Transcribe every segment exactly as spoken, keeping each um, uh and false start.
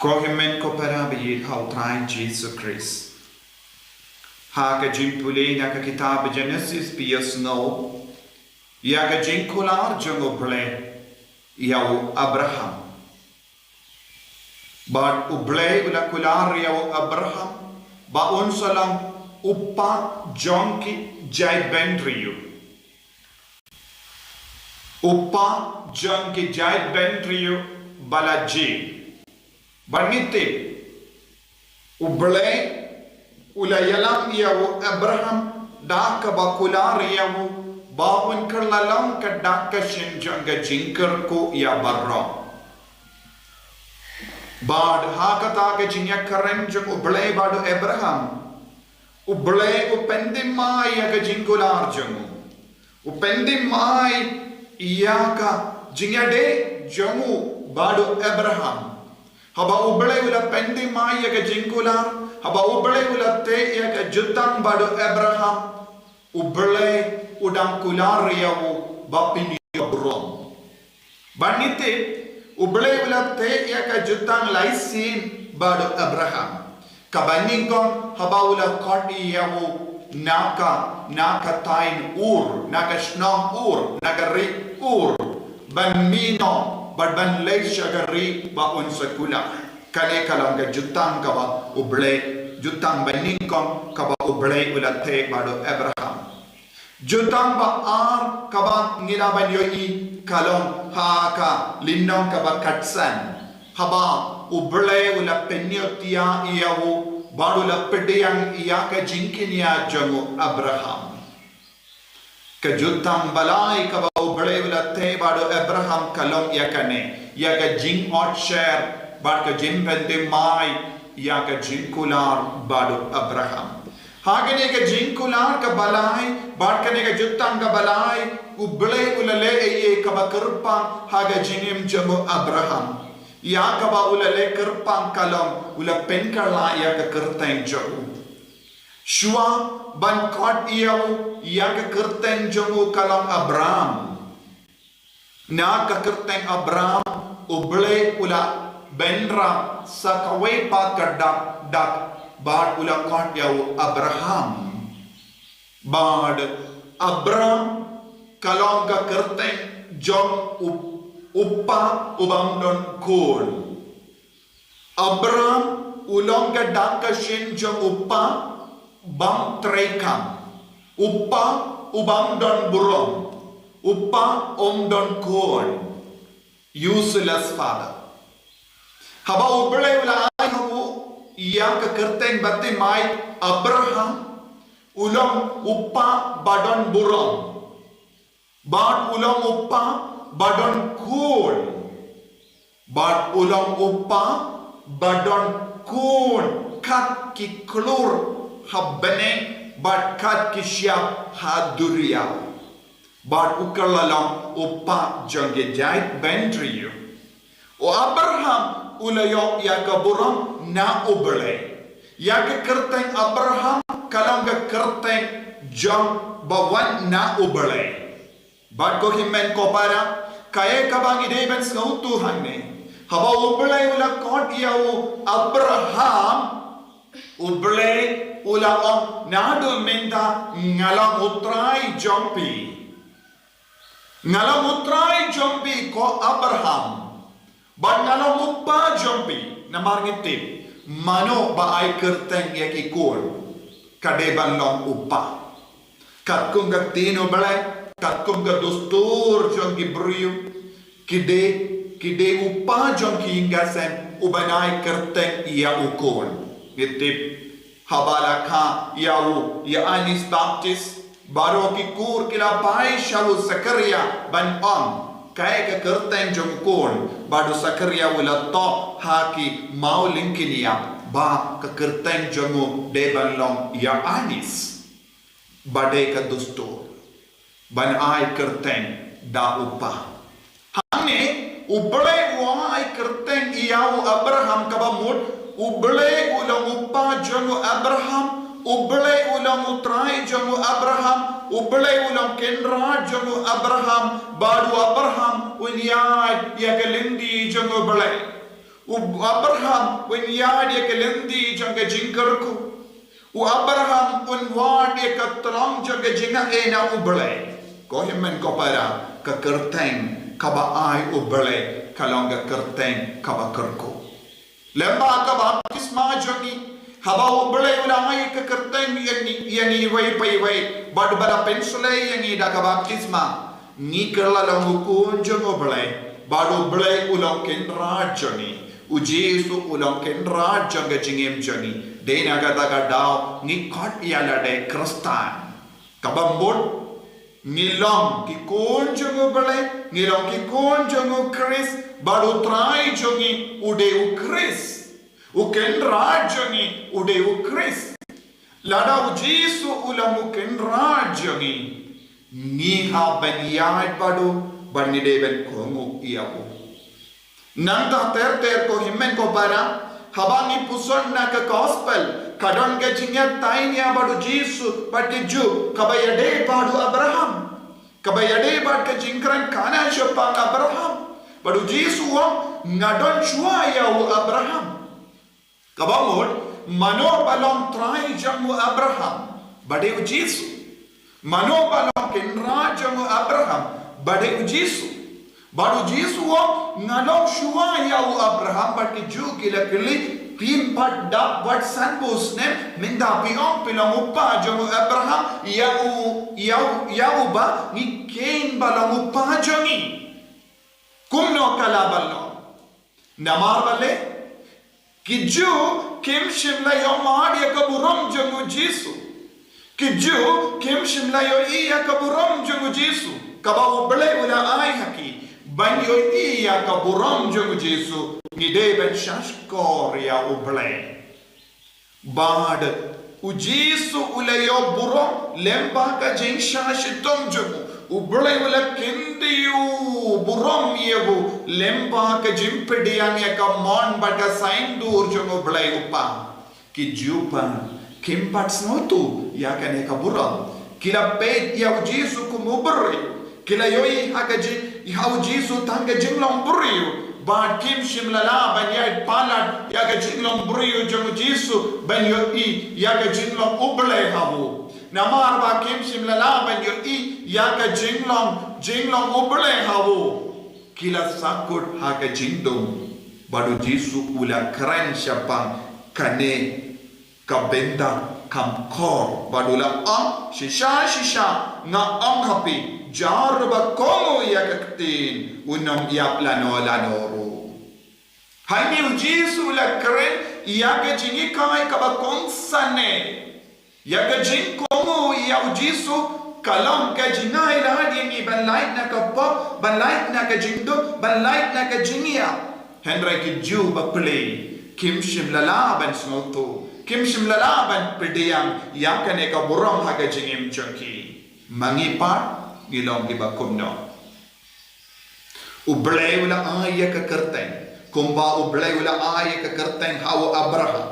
Ko hynmen ko para ba ïeit ha u Trai Jisu Khrist. Ha ka jingpule na ka kitab Genesis phi ïohsngew ïa ka jingkular jong U Blei ïa u Abraham. Bad U Blei u la kular ïa u Abraham ba un sa long u pa jong ki jaitbynriew. U pa jong ki jaitbynriew ba la jied. Bad ngi tip, U Blei u la ïalam ïa u Abraham da kaba kular ïa u ba un kylla long ka dak ka shin jong ka jingkyrkhu ïa baroh. Bad ha kata ka jingïakren jong U Blei bad u Abraham, U Blei u pynthymmai ïa ka jingkular jong u. U pynthymmai ïa ka jingïadei jong u bad u Abraham. Haba U Blei u la pynthymmai ïa ka jingkular, haba U Blei u la teh ïa ka jutang bad u Abraham, U Blei u dang kular ïa u ba phin ïoh burom. Bad ngi tip, U Blei u la teh ïa ka jutang lai sien bad u Abraham. Kaba nyngkong haba u la khot ïa u na ka, na ka thaiñ Ur, na ka shnong Ur, na ka ri Ur, ban mih noh bad ban leit sha ka ri ba un sa kular. Kane ka long ka jutang kaba U Blei, jutang ba nyngkong kaba U Blei u la teh bad u Abraham. Jutang ba ar kaba ngi lah ban ïohi ka long ha ka lynnong kaba khatsan. Haba U Blei u la pynïoh ïa u bad u la pdiang ïa ka jingkñia jong u Abraham. Ka jutang ba lai kaba U Blei u la teh bad u Abraham ka long ïa kane, ïa ka jingïohsngew bad ka jingpynthymmai ïa ka jingkular bad u Abraham. Ha kane ka jingkular kaba lai bad kane ka jutang kaba lai, U Blei u la leh ei ei kaba kyrpang ha ka jingim jong u Abraham. Ïa kaba u la leh kyrpang ka long u la pynkylla ïa ka kyrteng jong u. Shuwa ban khot ïa u, ïa ka kyrteng jong u ka long Abram. Na ka kyrteng Abram, U Blei u la bynrap sa kawei pat ka dak, dak, bad u la khot ïa u Abraham. Bad Abram ka long ka kyrteng jong u, u pa u bym don khun. Abram u long ka dak ka shin jong u pa bym treikam. U pa u bym don burom. U pa um don khun. Useless father. Haba U Blei u la ai ha u ïa ka kyrteng baptismai Abraham, u long u pa ba don burom. Bad u long u pa ba don khun. Bad u long u pa ba don khun kat ki klur ha bneng bad kat ki shyiap ha duriaw. Bad u kylla long u pa jong ki jaitbynriew. U Abraham u la ïoh ïa ka burom na U Blei. Ïa ka kyrteng Abraham ka long ka kyrteng jong ba wan na U Blei. Bad ko hynmen ko para, kaei kaba ngi dei ban sngewthuh hangne. Haba U Blei u la khot ïa u Abraham, U Blei u la ong naduh mynta nga long U Trai jong phi. Nga long U Trai jong phi ko Abraham. Bad nga long u pa jong phi, namar ngi tip, mano ba ai kyrteng ïa ki khun, ka dei ban long u pa. Katkum ka ktien U Blei, katkum ka dustur jong ki briew, ki dei, ki dei u pa jong ki ïing ki sem, u ban ai kyrteng ïa u khun. Ngi tip, haba la kha ïa u, Ïoannis Baptist, baroh ki kur ki la phai sha u Sakaria ban ong, kaei ka kyrteng jong u khun, bad u Sakaria u la thoh ha ki maw lyngkhin ïap, ba ka kyrteng jong u dei ban long Ïoannis. Ba dei ka dustur ban ai kyrteng da u pa. Hangne, U Blei u ai kyrteng ïa u Abraham kaba mut, U Blei u long u pa jong u Abraham, U Blei u long U Trai jong u Abraham, U Blei u long Kynrad jong u Abraham, bad u Abraham un ïaid ïa ka lynti jong U Blei. U Abraham un ïaid ïa ka lynti jong ka jingkyrkhu. U Abraham un wad ïa ka tlong jong ka jingaiei na U Blei. Ko hynmen ko para, ka kyrteng kaba ai U Blei ka long ka kyrteng kaba kyrkhu. Lem bad ka baptisma jong ngi, haba U Blei u la ai ka kyrteng ïa ngi, ïa ngi iwei pa iwei, bad ba la pynshlei ïa ngi da ka baptisma, ngi kylla long u khun jong U Blei, bad U Blei u long Kynrad jong ngi. U Jisu u long Kynrad jong ka jingim jong ngi. Dei na kata ka daw ngi khot ïa lade Khristan. Kaba mut, ngi long ki khun jong U Blei, ngi long ki khun jong U Khrist, bad U Trai jong ngi u dei U Khrist. U Kynrad jong ngi u dei U Khrist. Lada U Jisu u long U Kynrad jong ngi, ngi hap ban ïaid bad u, bad ngi dei ban kohnguh ïa u. Nangta ter ter ko hynmen ko para, haba ngi pyrshang na ka gospel, ka don ka jingïatainia bad U Jisu bad ki Jiw, kaba ïadei bad u Abraham. Kaba ïadei bad ka jingkren kana shaphang Abraham. Bad U Jisu u ong, nga don shuwa ïa u Abraham. Kaba mut, mano ba long trai jong u Abraham? Ba dei U Jisu. Mano ba long kynrad jong u Abraham? Ba dei U Jisu. Bad U Jisu u ong, nga long shuwa ïa u Abraham, bad ki Jiw ki la kylli, phim pat dap wat sanphew snem, mynta phi ong phi long u kpa jong u Abraham, ïa u, ïa u, ïa uba ngi kheiñ ba long u kpa jong ngi. Kumno ka lah ban long? Namar balei? Ki Jiw kim shym la ïohmad ïa ka burom jong U Jisu. Ki Jiw kim shym la ïohi ïa ka burom jong U Jisu. Kaba U Blei u la ai ha ki ban ïohi ïa ka burom jong U Jisu, ngi dei ban shahshkor ïa U Blei. Bad U Jisu u la ïoh burom lem bad ka jingshah shitom jong u. U Blei u la kyntiew burom ïa u lem bad ka jingpdiang ïa ka mon bad ka saiñdur jong U Blei U Kpa. Ki Jiw pat kim pat sngewthuh ïa kane ka burom. Ki la peit ïa U Jisu kum u briew. Ki la ïohi ha ka jing, ha U Jisu tang ka jinglong briew. Bad kim shym la lah ban ïaid palat ïa ka jinglong briew jong U Jisu ban ïohi ïa ka jinglong U Blei ha u. Namar ba kim shym la lah ban ïohi ïa ka jinglong, jinglong U Blei ha u. Ki la sahkut ha ka jingdum. Bad U Jisu u la kren shaphang kane ka bynta kham khor bad u la ong, shisha shisha nga ong ha phi, jar uba kohnguh ïa ka ktien un ym ïap lano lano ruh. Hangne U Jisu u la kren ïa ka jinghikai kaba kongsan ne. Ïa ka jingkohnguh ïa U Jisu ka long ka jingai lad ïa ngi ban lait na ka pop, ban lait na ka jingduk, ban lait na ka jingïap. Hynrei ki Jiw bapli kim shym la lah ban sngewthuh, kim shym la lah ban pdiang ïa kane ka burom ha ka jingim jong ki. Ma ngi pat ngi long kiba kumno? U Blei u la ai ïa ka kyrteng, kumba U Blei u la ai ïa ka kyrteng ha u Abraham.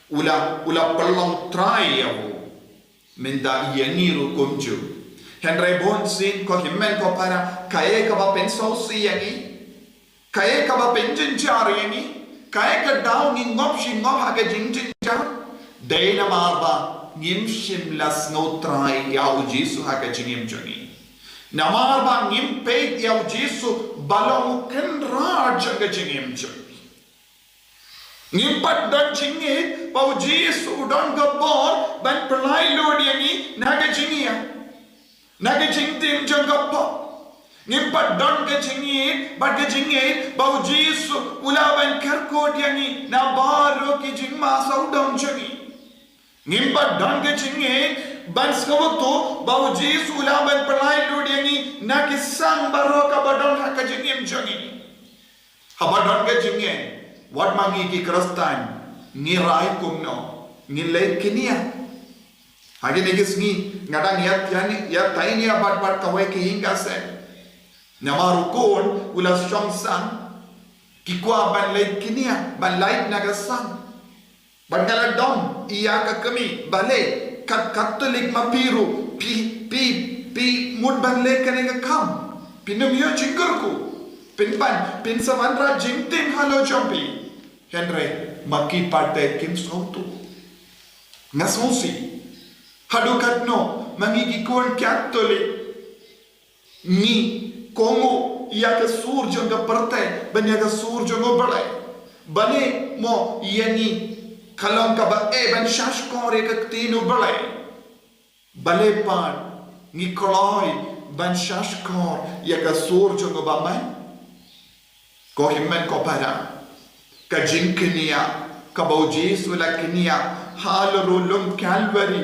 U la, u la pynlong trai ïa u. Mynta ïa ngi ruh kumjuh. Hynrei bunsien ko hynmen ko para, kaei kaba pynsngewsih ïa ngi? Kaei kaba pynjynjar ïa ngi? Kaei ka daw ngi ngop shi ngop ha ka jingjynjar? Dei namar ba ngim shym la sngewtrai ïa U Jisu ha ka jingim jong ngi. Namar ba ngim peit ïa U Jisu ba long u kynrad jong ka jingim jong ngi. Ngim pat don jingngeit ba U Jisu u don ka bor ban pynlait lut ïa ngi na ka jingïap, na ka jingtim jong ka pop. Ngim pat don ka jingngeit bad ka jingngeit ba U Jisu u lah ban kyrkhu ïa ngi na baroh ki jingma sawdong jong ngi. Ngim pat don ka jingngeit ban sngewthuh ba U Jisu u lah ban pynlait lut ïa ngi na ki sang baroh kaba don ha ka jingim jong ngi. Haba don ka jingngeit, wat ma ngi ki Khristan, ngi rai kumno, ngi leit kñia. Ha kine ki sngi nga dang ïa, ïa, ïatainia bad, bad kawei ka ïing ka sem. Namar u khun u la shong sang, ki kwah ban leit kñia, ban lait na ka sang. Bad nga la dom ïa ka kmie, balei, kat Katholik ma phi ruh, phi, phi, phi mut ban leh kane ka kam. Phin ym ïoh jingkyrkhu. Phin pan, phin sa wanrah jingtim halor jong phi. Hynrei ma ki pat te kim sngewthuh. Nga sngewsih. Haduh katno ma ngi ki khun Katholik ngi kohnguh ïa ka sur jong ka pyrthei ban ïa ka sur jong U Blei. Balei mo ïa ngi ka long kaba eh ban sngap shkor ïa ka ktien U Blei? Balei pat ngi kloi ban sngap shkor ïa ka sur jong U Blei? Ko hynmen ko para, ka jingkñia kaba U Jisu u la kñia ha la ru lum Kalbari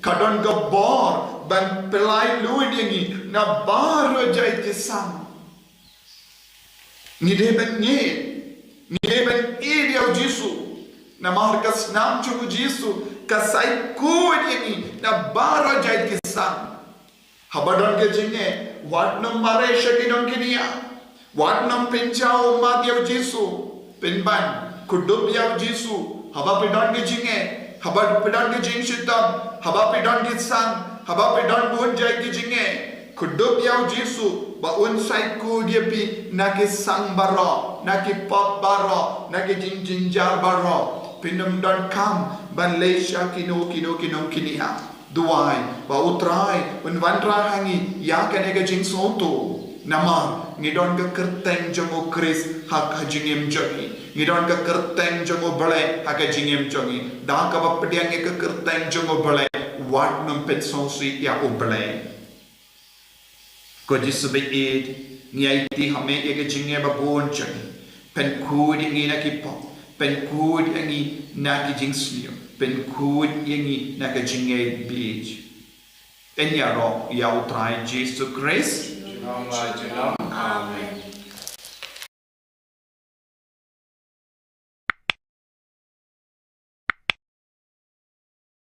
ka don ka bor ban pynlait luid ïa ngi na baroh jait ki sang. Ngi dei ban ngeit, ngi dei ban ïeit ïa U Jisu. Namar ka snam jong U Jisu ka saikhut ïa ngi na baroh jait ki sang. Haba don ka jingeh, wat nym mareh sha ki nongkñia. Wat nym pynjaw ummat ïa U Jisu. Pynban, kdup ïa U Jisu haba phi don ka jingeh, haba phi don ka jingshitom, haba phi don ki sang, haba phi don bun jait ki jingeh. Kdup ïa U Jisu ba un saikhut ïa phi na ki sang baroh, na ki pop baroh, na ki jingjynjar baroh. Phin ym donkam ban leit sha kino kino ki nongkñia. Duwai ba U Trai un wanrah ha ngi ïa kane ka jingsngewthuh. Namar ngi don ka kyrteng jong U Khrist ha ka jingim jong ngi. Ngi don ka kyrteng jong U Blei ha ka jingim jong ngi. Da kaba pdiang ïa ka kyrteng jong U Blei, wat nym pynsngewsih ïa U Blei. Ko Jisu baieit, ngi aiti ha me ïa ka jingeh ba bun jong ngi. Pynkhuid ïa ngi na ki pop, pynkhuid ïa ngi na ki jingsniew, pynkhuid ïa ngi na ka jingngeit bieit. Yn ïaroh ïa U Trai Jisu Khrist. Junom la junom. Amen.